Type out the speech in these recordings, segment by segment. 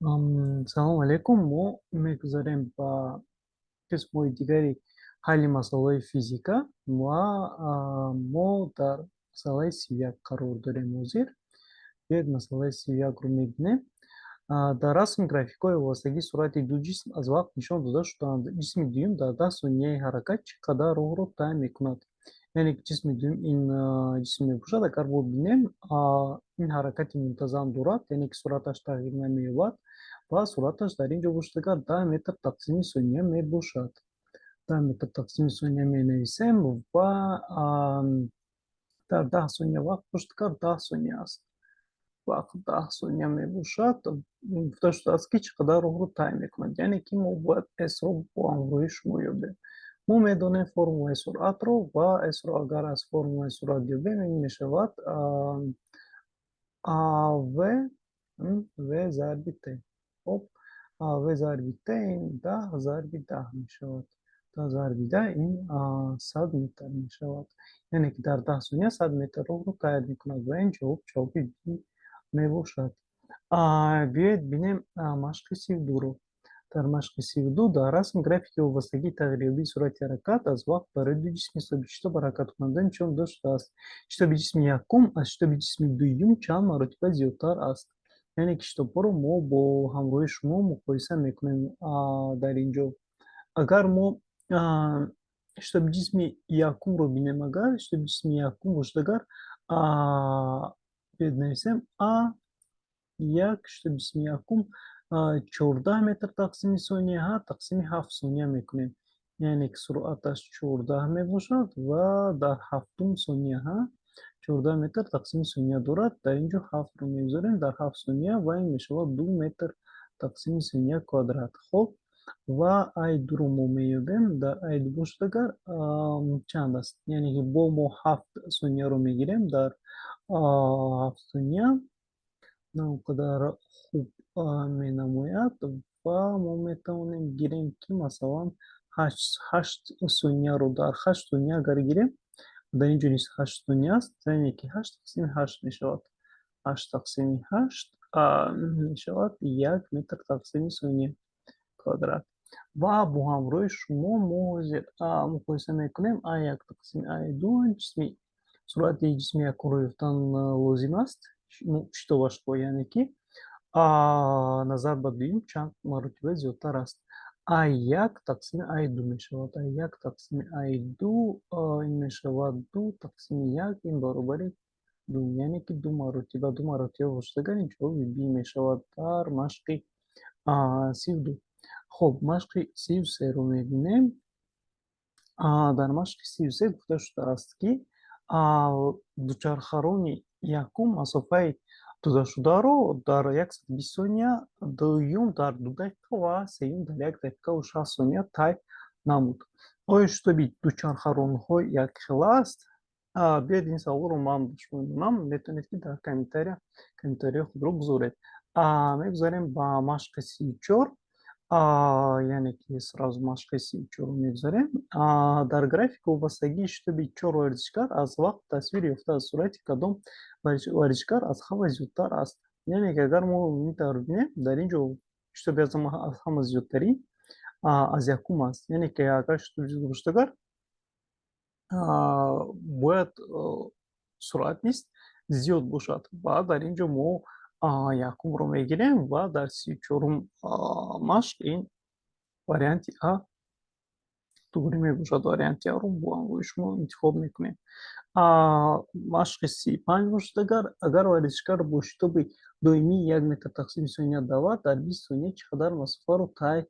Салому алейкум. Мо мегузарем ба қисмҳои дигари ҳалли масъалаҳои физика ва мо дар масъалаи 31 қарор дорем ҳозир. Биёед, масъалаи 31-ро мебинем. Дар расм графикҳои вобастагии суръати ду ҷисм аз вақт нишон дода шудаанд. Ҷисми дуюм дар 10 сонияи ҳаракат чӣ қадар роҳро тай мекунад? Яъне ки ҷисми дуюм ин ҷисм мебошад. Агар мо бинем, ин ҳаракати мунтазам дорад, яъне ки суръаташ тағйир намеёбад ва суръаташ дар ин ҷо бошад агар 10 метр тақсими сония мебошад. 10 метр тақсими сония менависем ва дар 10 сония вақт бошад агар, 10 сония аст. Вақт 10 сония мебошад. Гуфта шудааст, ки чӣ қадар роҳро тай мекунад. Яъне ки мо бояд S-ро бо ҳамроҳи шумо ёбем. Мо медонем формулаи суръатро ва S-ро агар аз формулаи суръат ёбем, ин мешавад АВ В зарби Т. Хоб, В зарби Т ин 10 зарби 10 мешавад. 10 зарби 10 ин 100 метр мешавад. Яъне ки дар 10 сония 100 метр роҳро тай мекунад ва ин ҷавоб ҷавоби Б мебошад. Биёед, бинем машқи 32-ро. Дар машқи 32 дар расм графики вобастагии тағйирёбии суръати ҳаракат аз вақт барои ду ҷисми собитшитоб ҳаракаткунанда нишон дода шудааст. Шитоби ҷисми якум аз шитоби ҷисми дуюм чанд маротиба зиёдтар аст? Яъне ки шитобҳоро мо бо ҳамроҳи шумо муқоиса мекунем дар ин ҷо. Агар мо шитоби ҷисми якумро бинем, агар шитоби ҷисми якум бошад агар, биёед, нависем А як, шитоби ҷисми якум 14 метр тақсими сония тақсими 7 сония мекунем. Яъне ки суръаташ 14 мебошад ва дар ҳафтум сония 14 метр тақсими сония дорад. Дар ин ҷо ҳафтро мегузорем дар 7 сония ва ин мешавад 2 метр тақсими сония квадрат. Хоб, ва ай дуро мо меёбем. Дар ай ду бошад агар, чанд аст? Яъне ки бо мо 7 сонияро мегирем, дар 7 сония на он қадар хуб менамояд ва мо метавонем гирем, ки масалан 8 сонияро, дар 8 сония агар гирем, дар ин ҷо низ 8 сония аст, яъне ки 8 тақсими 8 мешавад. 8 тақсими 8 мешавад 1 метр тақсими сония квадрат. Ва бо ҳамроҳи шумо мо ҳозир муқоиса мекунем а як тақсими а ду. Ҷисми суръати ҷисми якумро ёфтан лозим аст, шитобашро, яъне ки назар ба дуюм чанд маротиба зиёдтар аст. А як тақсими а ду мешавад. А як тақсими а ду ин мешавад ду тақсими як, ин баробари ду, яъне ки ду маротиба, ду маротиба бошад агар, ин ҷавоби Б мешавад дар машқи 32. Хоб, машқи 33-ро мебинем. Дар машқи 33 гуфта шудааст, ки дучархарони якум масофаи додашударо дар 120 сония, дуюм дар 2 дақиқа ва сеюм дар 1 дақиқаву 60 сония тай намуд. Оё шитоби дучархаронҳо якхела аст? Биёед, ин саволро ман ба шумо медонам, метавонед, ки дар комментария комментарияи худро гузоред. Мегузарем ба машқи 34, яъне ки сразу машқи 34-ро мегузарем. Дар график вобастагии шитоби чор варзишгар аз вақт тасвир ёфтааст. Суръати кадом варзишгар аз ҳама зиёдтар аст? Яъне ки агар мо ин тавр бинем, дар ин ҷо шитоби аз ҳама зиёдтарин аз якум аст. Яъне ки агар шитоби зиёд бошад агар, бояд суръат низ зиёд бошад ва дар ин ҷо мо якумро мегирем ва дар 34-ум машқ ин варианти А дугурӣ мебошад. Варианти Аро бо ҳамроҳи шумо интихоб мекунем. Машқи 35 бошад агар, агар варзишгар бо шитоби доимии 1 метр тақсими сония давад, дар 20 сония чӣ қадар масофаро тай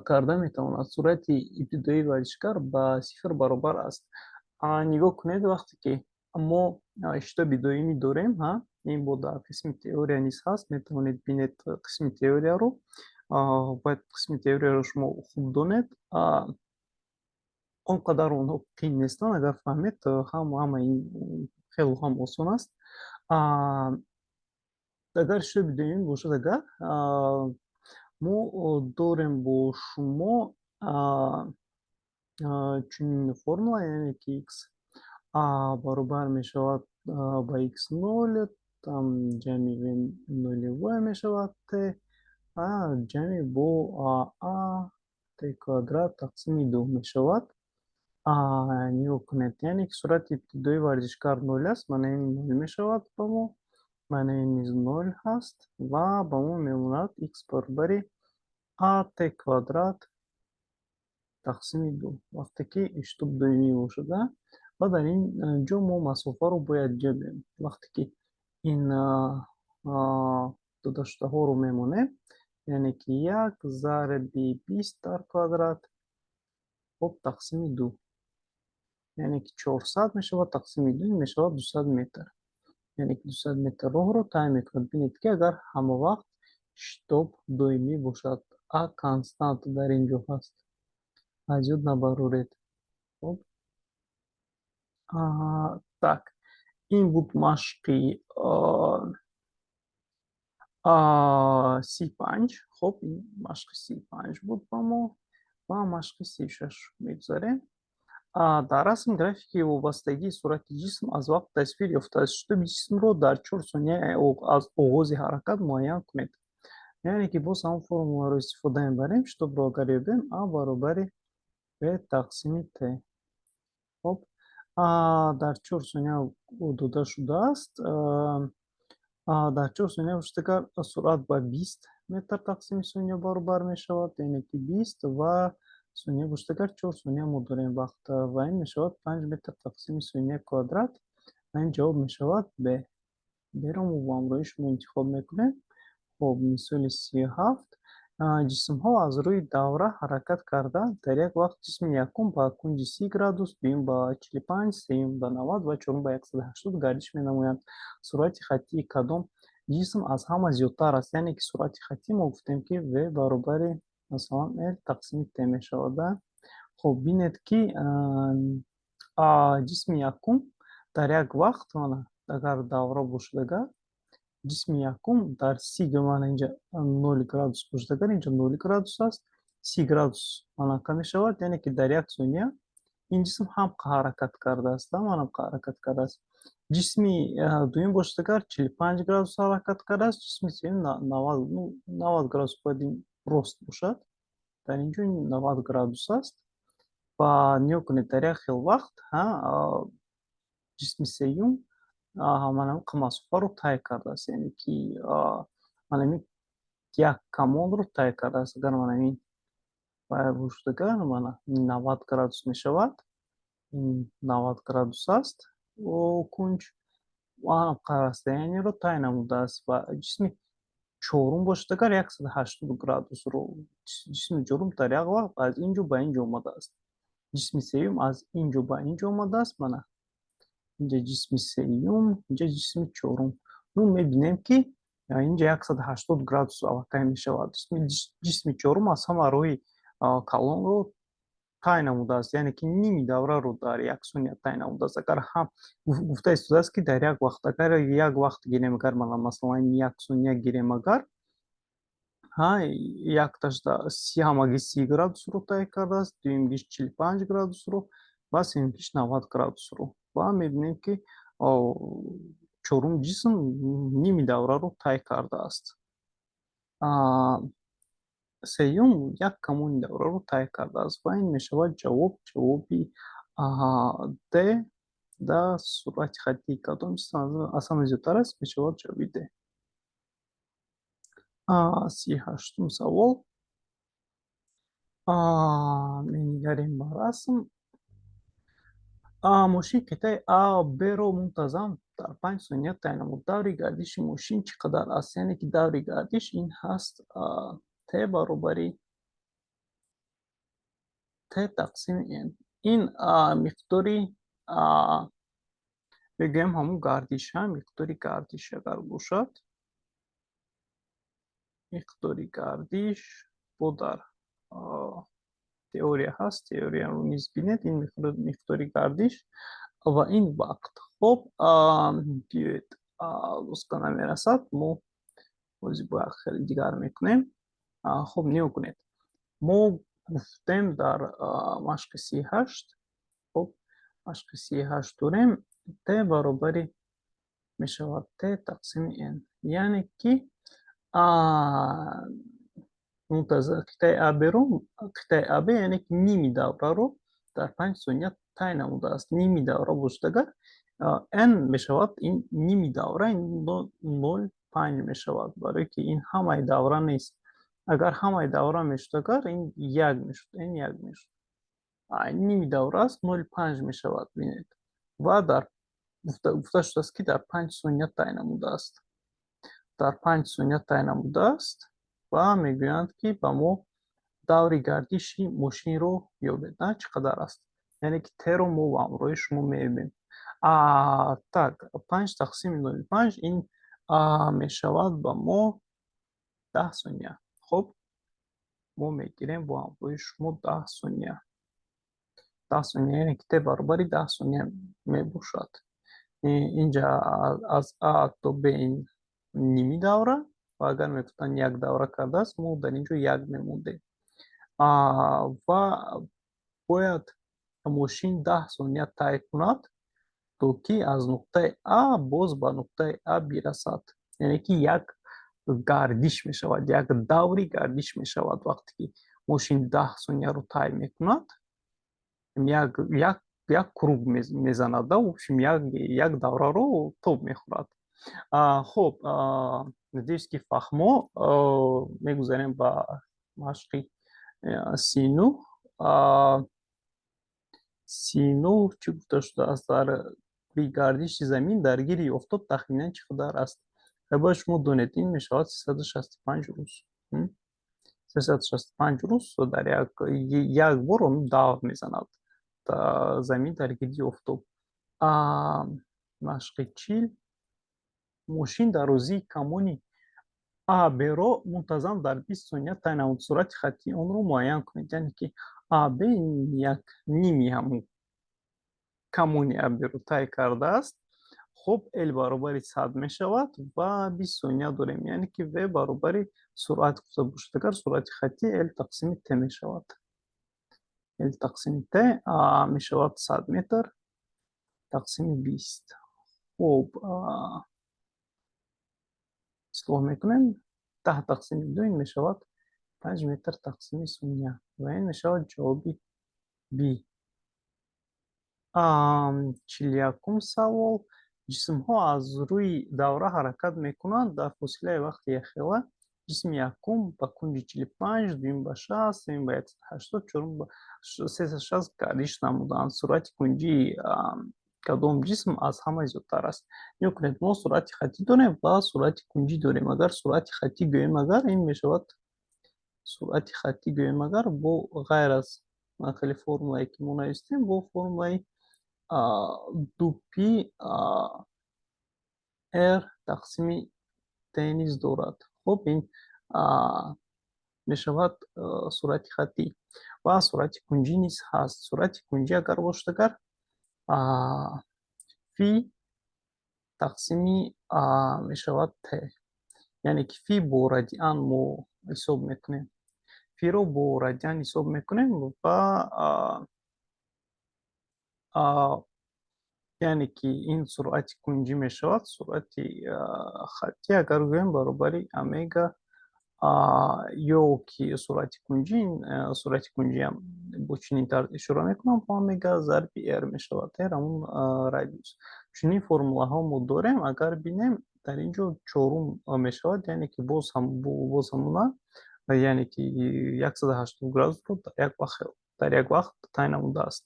карда метавонад? Суръати ибтидоии варзишгар ба сифр баробар аст. Нигоҳ кунед, вақте ки мо шитоби доимӣ дорем, ин бо дар қисми теория низ ҳаст, метавонед бинед қисми теорияро. Бояд қисми теорияро шумо хуб донед. Он қадар онҳо қиин нестанд, агар фаҳмед, ҳама ин хело ҳам осон аст. Агар шитоби доимӣ бошад агар, мо дорем бо шумо чунин формула, яъне ки x баробар мешавад ба x ноль там ҷамъи v нулевое мешавад t. Ҷамъи бо а т квадрат тақсими ду мешавад. Нигоҳ кунед, яъне ки суръати ибтидоии варзишкар нол аст, маънаи ин нол мешавад ба мо, маънаи ин низ нол ҳаст ва ба мо мемонад х баробари а т квадрат тақсими ду, вақте ки шитоб доимӣ бошад. Ва дар ин ҷо мо масофаро бояд ҷабем. Вақте ки ин додашудаҳоро мемонем, яъне ки як зарби 20 дар квадрат, хоб, тақсими ду, яъне ки 400 мешавад, тақсими ду мешавад 200 метр, яъне ки 200 метр роҳро тай мекунад. Бинед, ки агар ҳама вақт шитоб доимӣ бошад, а констант дар ин ҷо ҳаст, аз ёд набароред. Хоб, так, ин буд машқи 35. Хоб, ин машқи 35 буд ба мо ва машқи 36 мегузарем. Дар расм графики вобастагии суръати ҷисм аз вақт тасвир ёфтааст. Шитоби ҷисмро дар 4 сония аз оғози ҳаракат муайян кунед. Яъне ки боз ҳамон формуларо истифода мебарем. Шитобро агар ёбем, а баробари в тақсими т. Хоб, дар 4 сония дода шудааст. Дар 4 сония бошад, агар суръат ба 20 метр тақсими сония баробар мешавад, яъне ки 20 ва сония бошад, агар 4 сония мо дорем вақт, ва ин мешавад 5 метр тақсими сония квадрат ва ин ҷавоб мешавад б. Б-ро мо бо ҳамроҳи шумо интихоб мекунем. Хоб, мисоли 37. Ҷисмҳо аз рӯи давра ҳаракат карда, дар як вақт ҷисми якум ба кунҷи 30 градус, дуюм ба 45, сеюм ба 90 ва чорум ба 180 гардиш менамоянд. Суръати хаттии кадом ҷисм аз ҳама зиёдтар аст? Яъне ки суръати хаттӣ мо гуфтем, ки в баробари, масалан, л тақсими т мешавад. Хоб, бинед, ки ҷисми якум дар як вақт, мана, агар давра бошад, агар ҷисми якум дар 30, мана, инҷа 0 градус бошад, агар инҷа 0 градус аст, 30 градус манака мешавад, яъне ки дар як сония ин ҷисм ҳам ҳаракат кардааст, манам ҳаракат кардааст. Ҷисми дуюм бошад, агар 45 градус ҳаракат кардааст, ҷисми сеюм 90 градус бояд ин рост бошад, дар ин ҷо 90 градус аст. Ва нигоҳ кунед, дар як хел вақт ҷисми сеюм манам масофаро тай кардааст, яъне ки манами як камонро тай кардааст. Агар манамин бошад, агар мана 90 градус мешавад, ин 90 градус аст кунҷ, расстояние ро тай намудааст. Ва ҷисми чорум бошад, агар 180 градусро ҷисми чорум дар як вақт аз ин ҷо ба ин ҷо омадааст. Ҷисми сеюм аз ин ҷо ба ин ҷо омадааст. Мана, инҷа ҷисми сеюм, инҷа ҷисми чорум. Ну, мебинем, ки инҷа 180 градус аллакай мешавад. Ҷисми чорум аз ҳама роҳи калонро тай намудааст, яъне ки ними давраро дар як сония тай намудааст. Агар ҳам гуфта истодааст, ки дар як вақт, агар як вақт гирем, агар масалан як сония гирем, агар якташда ҳамагӣ 30 градусро тай кардааст, дуюмгиш 45 градусро ва сеюмгиш 90 градусро, ва мебинем, ки чорум ҷисм ними давраро тай кардааст, сеюм як камони давраро тай кардааст ва ин мешавад ҷавоб, ҷавоби д. Да, суръати хаттии кадом ҷисм аз ҳама зиёдтар аст, мешавад ҷавоби д. 38-ум савол. Менигарем ба расм. Мошин қитъаи А Б-ро мунтазам дар 5 сония тай намуд. Даври гардиши мошин чӣ қадар аст? Яъне ки даври гардиш ин ҳаст т баробари т тақсими н. Ин миқдори, мегӯем, ҳамун гардиш, миқдори гардиш агар бошад, миқдори гардиш бо дар теория ҳаст, теорияро низ бинед. Ин миқдори гардиш ва ин вақт. Хоб, биёед, доска намерасад, мо бози бояд хеле дигар мекунем. Хоб, нигоҳ кунед, мо гуфтем дар машқи 38. Хоб, машқи 38 дорем, т баробари мешавад т тақсими н, яъне ки Мунтазам қитъаи АБ-ро, қитъаи АБ, яъне ки ними давраро дар 5 сония тай намудааст. Ними давра бошад агар, n мешавад, ин ними давра 0,5 мешавад, барое ки ин ҳамаи давра нест. Агар ҳамаи давра мешуд агар, ин як мешуд, n як мешуд. Ними давра аст, 0,5 мешавад. Бинед, ва дар гуфта шудааст, ки дар 5 сония тай намудааст, дар 5 сония тай намудааст ва мегӯянд, ки ба мо даври гардиши мошинро ёбед, на чӣ қадар аст, яъне ки t-ро мо ба ҳамроҳи шумо меёбем. Так, 5 тақсими 0,5, ин мешавад ба мо 10 сония. Хуб, мо мегирем бо ҳамроҳи шумо 10 сония, 10 сония, яъне ки t баробари 10 сония мебошад. Инҷа аз а то б ин ними давра, ва агар мегуфтанд, як давра кардааст, мо дар ин ҷо як мемондем. Ва бояд мошин 10 сония тай кунад, то ки аз нуқтаи а боз ба нуқтаи а бирасад, яъне ки як гардиш мешавад, як даври гардиш мешавад. Вақте ки мошин 10 сонияро тай мекунад, як круг мезанад, да, в общем, як давраро тоб мехӯрад. Хуб, надеюсь, ки фаҳмо. Мегузарем ба машқи 39. 39 чӣ гуфта шудааст? Дар гардиши замин дар гирди офтоб тахминан чӣ қадар аст? Бояд шумо донед, ин мешавад 365 рӯз. 365 рӯз дар як бор он давр мезанад замин дар гирди офтоб. Машқи 40. Мошин дарозии камони АБ-ро мунтазам дар 20 сония тай намуд. Суръати хаттии онро муайян кунед. Яъне ки АБ як ними ҳамун камони АБ-ро тай кардааст. Хуб, L баробари 100 мешавад ва 20 сония дорем, яъне ки V баробари, суръат гуфта бошад агар, суръати хаттӣ L тақсими T мешавад. L тақсими T мешавад 100 метр тақсими 20. Хуб, ислоҳ мекунем: 10 тақсими 2, ин мешавад 5 метр тақсими сония, ва ин мешавад ҷавоби B. 41-ум савол. Ҷисмҳо аз рӯи давра ҳаракат мекунанд дар фосилаи вақти якхела. Ҷисми якум ба кунҷи 45, дуюм ба 60, сеюм ба 180, чорум ба 360 гардиш намуданд. Суръати кунҷии кадом ҷисм аз ҳама зиёдтар аст? Нигоҳ кунед, мо суръати хаттӣ дорем ва суръати кунҷӣ дорем. Агар суръати хаттӣ гӯем агар, ин мешавад, суръати хаттӣ гӯем агар, бо ғайр аз хеле формулае, ки мо навистем, бо формулаи ду пи r тақсими t низ дорад. Хуб, ин мешавад суръати хаттӣ, ва суръати кунҷӣ низ ҳаст. Суръати кунҷӣ агар бошад агар, фи тақсими мешавад t, яъне ки фи бо радиан мо ҳисоб мекунем, фиро бо радиан ҳисоб мекунем, ва яъне ки ин суръати кунҷӣ мешавад. Суръати хаттӣ агар гӯем, баробари омега ё ки суръати кунҷӣ, суръати кунҷиам бо чунин тарз ишора мекунам: бо омега зарби r мешавад, r ҳамун радиус. Чунин формулаҳо мо дорем. Агар бинем, дар ин ҷо чорум мешавад, яъне ки боз ҳамуна, яъне ки 180 градусро дар як вақт тай намудааст.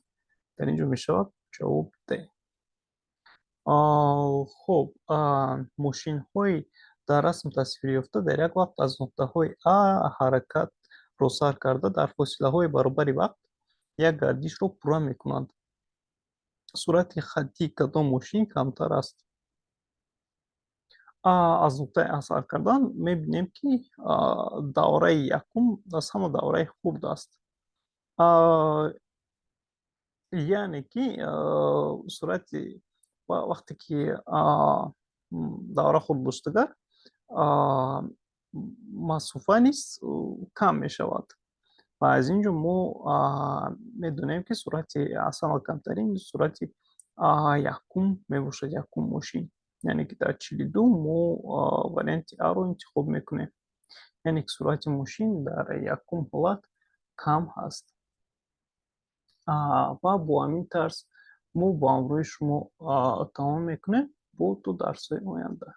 Дар ин ҷо мешавад ҷавоб D. Хуб, мошинҳои дар расм тасвирёфта дар як вақт аз нуқтаҳои А ҳаракатро сар карда, дар фосилаҳои баробари вақт як гардишро пурра мекунанд. Суръати хаттии кадом мошин камтар аст? Аз нуқтаи А сар кардан, мебинем, ки давраи якум аз ҳама давраи хурд аст, яъне ки суръати, вақте ки давра хурд бошад агар, масофа низ кам мешавад, ва аз ин ҷо мо медонем, ки суръати аз ҳама камтарин суръати якум мебошад, якум мошин, яъне ки дар 42 мо варианти Аро интихоб мекунем. Яъне ки суръати мошин дар якум ҳолат кам ҳаст. Ва бо ҳамин тарз мо бо ҳамроҳи шумо тамом мекунем бо ду дарсҳои оянда.